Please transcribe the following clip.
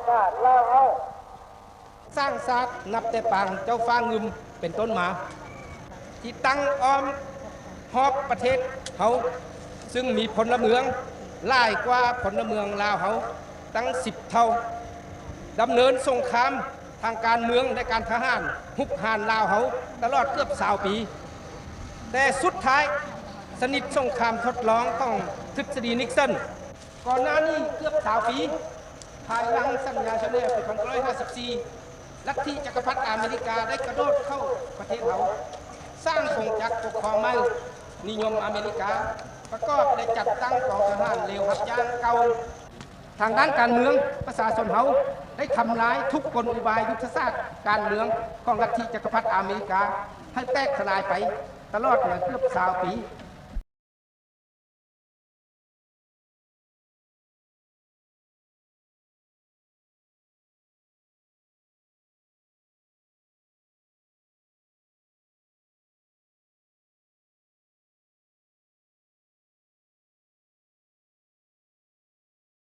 ຊາດລາວເຮົາ ສ້າງຊາດນັບແຕ່ປາງເຈົ້າຟ້າງື່ມເປັນຕົ້ນມາ ທີ່ຕັ້ງອ້ອມຮອບປະເທດເຮົາ ຊຶ່ງມີພົນລະເມືອງຫຼາຍກວ່າພົນລະເມືອງລາວເຮົາຕັ້ງສິບເທົ່າ ດຳເນີນສົງຄາມທາງການເມືອງ ແລະ ການທະຫານ ຮຸກຮານລາວເຮົາຕະຫຼອດເກືອບຊາວປີ. ແຕ່ສຸດທ້າຍ ຊະນິດສົງຄາມທົດລອງຂອງທິດສະດີນິກສັນ ກ່ອນໜ້ານີ້ເກືອບຊາວປີ ພາຍຫຼັງສັນຍາເຈນີຟປີພັນເກົ້າຮ້ອຍຫ້າສິບສີ່ ລັດທິຈັກກະພັດອາເມລິກາໄດ້ກະໂດດເຂົ້າປະເທດເຮົາ ສ້າງກົງຈັກປົກຄອງໃໝ່ ນິຍົມອາເມລິກາ ປະກອບ ແລະ ຈັດຕັ້ງກອງທະຫານເລວຮັບຈ້າງເກົ່າ. ທາງດ້ານການເມືອງ ປະຊາຊົນເຮົາໄດ້ທຳລາຍທຸກກົນອຸບາຍຍຸດທະສາດການເມືອງຂອງລັດທິຈັກກະພັດອາເມລິກາໃຫ້ແຕກທະລາຍໄປຕະຫຼອດມາເກືອບຊາວປີ.